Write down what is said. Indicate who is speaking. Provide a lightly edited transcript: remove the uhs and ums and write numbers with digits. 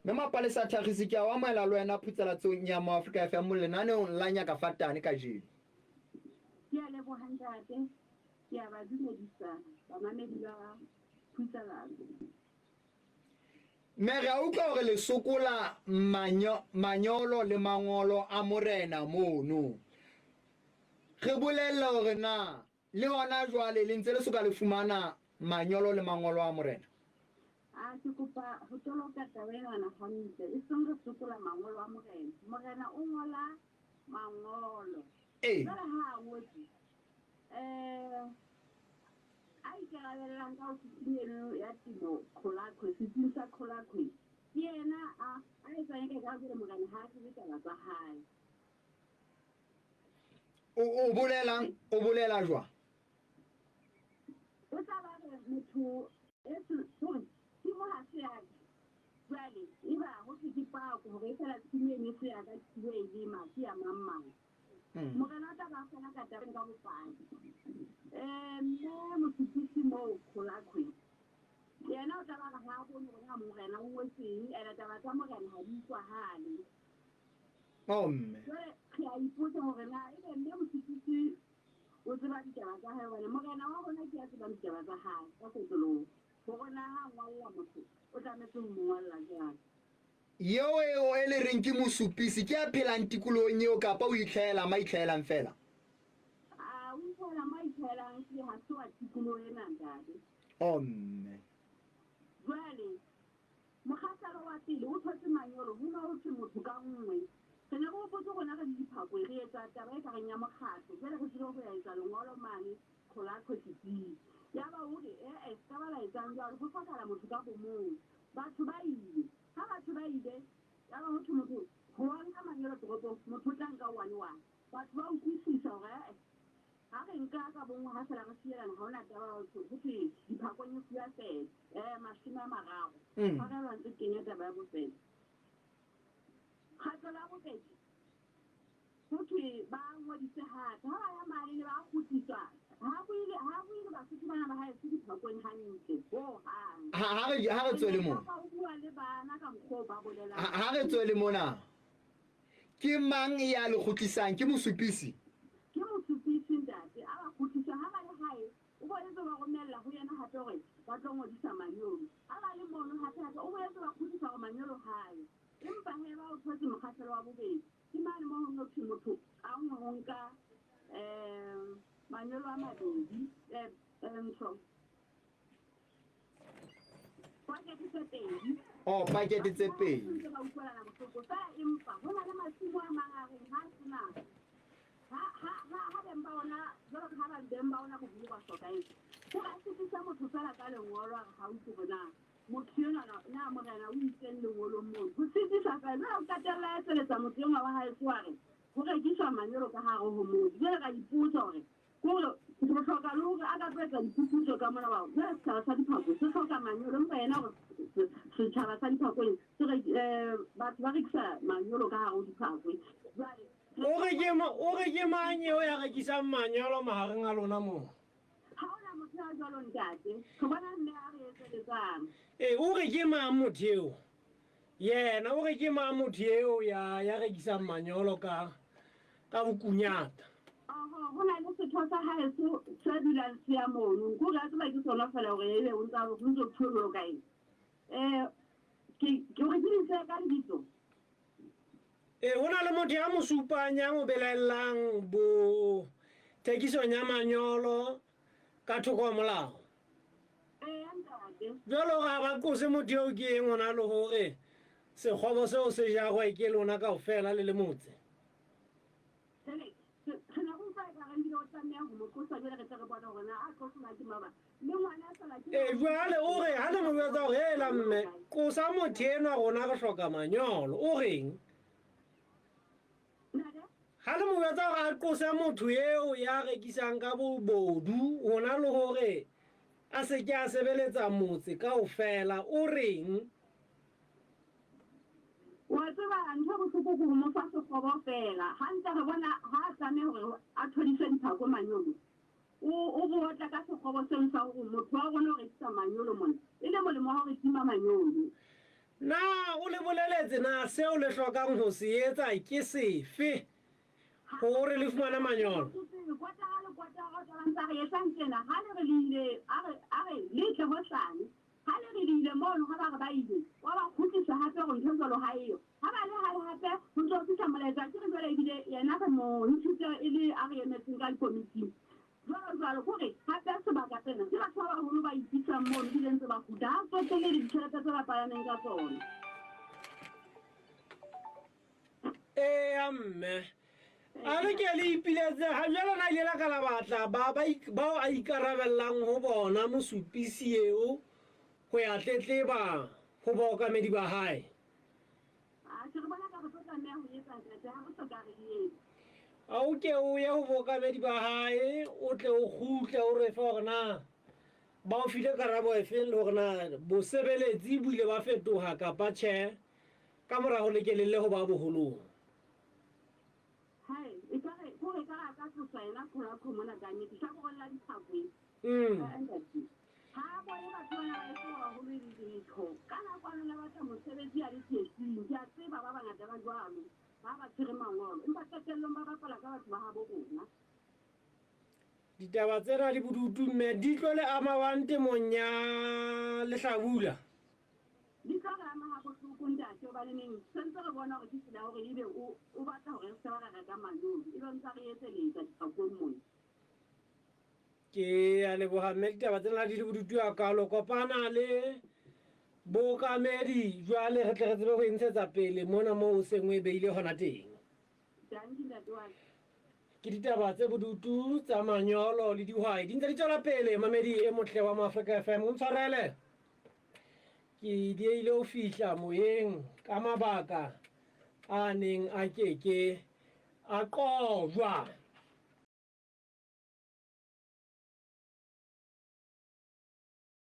Speaker 1: Mme Mapalesa Thagisi ke a o amohela le wena phutsalatsong ya Mo Afrika FM lenaneong la Nyaka Fatane kajeno.
Speaker 2: Ke a leboha ntate, ke a ba dumedisa bamamedi ba phutsalatso.
Speaker 1: Mme re a utlwa hore le sokola manyo, manyolo le mangolo a morena mono. Re bolelle hore na Le hona jwale le ntse le soka le fumana manyolo le mangolo a Morena?
Speaker 2: A ke kopa ho toloka taba enana hantle, e seng re sokola mangolo a Morena. Morena o ngola mangolo.
Speaker 1: Ee.
Speaker 2: Jwale ha a ngotse, eh, a ikarabellang ka ofising eno ya temo Qholakhwe, setsing sa Qholakhwe, ke yena a a etsang eka ekare jwale Morena ha a tsebe taba tsa hae.
Speaker 1: O, o bolelang, o bolela jwang?
Speaker 2: O tla ba re motho e hore tshimo ha se ya ka. Jwale eba ho thwe ke pako hore e fela tshimo eno e se ya ka ke tlilo e lema ke ya mang mang. Morena o tla ba fana ka taba ka bopaki. Mme mosupisi moo Kgolakhwe yena o tla ba re ha a bone hore na morena o ngotseng ene taba tsa morena ha di utlwahale.
Speaker 1: Oh, mme.
Speaker 2: Jwale re a ipotsa hore na ebe mme Mosupisi o tseba ditaba tsa hae hobane morena wa rona ke ya tsebang ditaba tsa hae ka kotloloho. Hore na ha a ngolla motho o tlametse ho mo ngolla jwang.
Speaker 1: Eo eo e le reng ke mosupisi ke ya phelang tikolohong eo kapa o itlhahela ma itlhahelang feela?
Speaker 2: A o itlhahela mo a itlhahelang ke ha se wa tikoloho ena ntate.
Speaker 1: Oh, mme.
Speaker 2: Jwale Mokgahlelo wa pele o thotse manyolo, ho ne ho thwe motho ka nngwe. Re ne re hopotse rona re le diphakoe re etsa taba e ka reng ya mokgatlo, jwale re tsebe ho ya etsa lengolo mane Qholaqhwe setsing. Yaba o re, E-e, se ka ba la etsang jwalo, ho hlokahala motho ka bomong. Batho ba ile. Ha batho ba ile, yaba ho thwe motho, ho wa nka manyolo toropong, motho o tla nka one one. Batho ba utlwisisa hore e-e, Ha re nka ka bonngwe ha fela re sielana ha hona taba ho thwe diphakong e fuwa fela 30. Tshwarelo ntse kenya taba ya bofela. Kgatlo la bobedi ho thwe ba ngodise hape ha ba ya mane ne ba kgutliswa ha buile ha buile Basotho bana ba haeso diphakong hantle ho hang.
Speaker 1: Ha re ha re tswele mona.
Speaker 2: O bua le bana ka mokgwa o ba bolelang.
Speaker 1: Ha re tswele mona. Ke mang ya le kgutlisang? Ke mosupisi?
Speaker 2: Ke mosupisi, ntate. A ba kgutlisa. Ha ba le hae, o boetse o ba romella ho yena hape hore ba tlo ngodisa manyolo. Ha ba le mono hape hape, o boetse o ba kgutlisa hore manyolo ha a yo. Empa he ba o thotse mokgahlelo wa bobedi. Ke mane moo ho no thwe motho ka nngwe o nka um manyolo a mabedi, ntho. Pakete tse pedi.
Speaker 1: Oh, pakete tse pedi.
Speaker 2: Ntse ba utlwelana bohloko fela empa ho na le masimo a mang a reng ha sena ha ha ha ha beng ba ona jwalo ka ha ba beng ba ona boholo ba hlokahetse. Ho ba sitisa motho fela ka lengolo a re ha utlwe hore na motho enwa na morena o itseng lengolong mono. Ho sitisa fela jwale o qetella a etseletsa motho enwa wa haeso a re ho rekiswa manyolo ka hare ho motse. Jwale ra ipotsa hore Kore re hloka le hore a ka tlo etsa diphuputso ka mona bao jwale setjhaba sa Diphako se hloka manyolo empa yena hore setjhaba sa Diphakoeng se re batho ba rekisa manyolo ka hare ho Diphakwe jwale
Speaker 3: O re ke ma, o re ke mang eo ya rekisang manyolo mahareng a lona moo?
Speaker 2: Ha hona motho ya jwalo ntate. Re bona mme a re etseletsang.
Speaker 3: Ee, o re ke mang motho eo? Yena o re ke mang motho eo ya, ya rekisang manyolo ka, ka bokunyata?
Speaker 2: Oho, ho na le setho sa haeso se dulang se ya mono. Nko re a tseba ke sona fela hore ebe o ntsa ho ntso thuo jwalo ka eng. Eh, ke ke hore ke ditse ka lebitso.
Speaker 3: E, ho na le motho ya mo supang ya mo belaellang bo thekisong ya manyolo ka thoko ho molao.
Speaker 2: Eya ntate.
Speaker 3: Jwale hore ha ba qose motho eo ke eng hona le hore sekgobo seo se jarwe ke lona kaofela le le motse?
Speaker 2: Jwale re ne re utlwa ekare ebile o tlameha ho mo qosa jwale re tle re bone hore na a qosola ke mang. Le ngwana a sala ke
Speaker 3: E, jwale o re ha le mo jwetsa hore hela mme qosa motho enwa rona re hloka manyolo o reng?
Speaker 2: Ntate?
Speaker 3: Ha le mo jwetsa hore a qose motho eo ya rekisang ka bobodu hona le hore a se ke a sebeletsa motse kaofela o reng?
Speaker 2: Wa tseba ntho e bohloko ke ho mo fa sekgobo feela. Hantle re bona ha a tlameha hore a thodiswe diphako manyolo. O, o bo otla ka sekgobo seno sa hore motho wa rona o rekisa manyolo mona, e le molemo wa ho re tima manyolo.
Speaker 3: Na o le boleletse na seo le hlokang ho se etsa ke sefe hore le fumane manyolo?
Speaker 2: Kwatara le kwatara o tla ba ntse a re etsang tjena, ha le re le ile, a re, a re le tle hosane. Ha le re le ile mono, ha ba re ba ile, wa ba kgutlisa hape hore ntho e jwalo ha eyo. Ha ba le hae hape, ho ntse ho fihla molaetsa, akere jwale ebile yena re mo ntshitse e le a re emetseng ka likomiting. Jwalo jwalo, ke hore hape sebaka sena ke batho ba baholo ba ikisang mono ebile ntse ba kgutla, ha tsotelle le ditjhelete tse ba palameng ka tsona.
Speaker 3: Eya mme, a re ke le ipiletse ha jwale na ile la ka la batla ba ba bao a ikarabellang ho bona mosupisi eo ho ya tletleba ho baokamedi ba hae.
Speaker 2: Atjhe, re bona ka re tlo tlameha ho etsa ntate, ha re soka re e etsa.
Speaker 3: A o ke o ye ho bookamedi ba hae, o tle o kgutle o re fe hore na ba o file karabo efeng le hore na bosebeletsi bo ile ba fetoha kapa tjhe ka mora ho le ke le le ho ba boholong.
Speaker 2: Hae, ekare, kore ekare a ka tloswa yena Kholakho mona kannete, hlakoreng la Diphakwe.
Speaker 3: Mm.
Speaker 2: Ntate, ha a bone batho bana ba eso ba baholo e le letho. Ka nako a batla mosebetsi a le tsietsing. Ke a tseba ba bangata ba jwalo, ba ba tshwere mangolo, empa qetellong ba bapala ka batho ba habo rona.
Speaker 3: Ditaba tsena di bodutu mme di tlo le ama bang temong ya lehlabula?
Speaker 2: Di tlo re ama ha bohloko ntate, hobaneneng se ntse re bona hore ke tsela ya hore ebe o o batla hore re se ke ra reka manyolo, ebe o ntsa re etseletsa diphakong mona.
Speaker 3: Ke a leboha mme ditaba tsena di le bodutu hakalo. Kopana le bookamedi jwale re tle re tsebe ho e ntshetsa pele mona moo o seng o e beile hona teng.
Speaker 2: Dankie ntate wa ka.
Speaker 3: Ke ditaba tse bodutu tsa manyolo le dihwai di ntse di tswela pele. Mamedi e motle wa Moafrika FM, o ntshwarele ke dieile ho fihla moyeng ka mabaka a neng a keke a qojwa.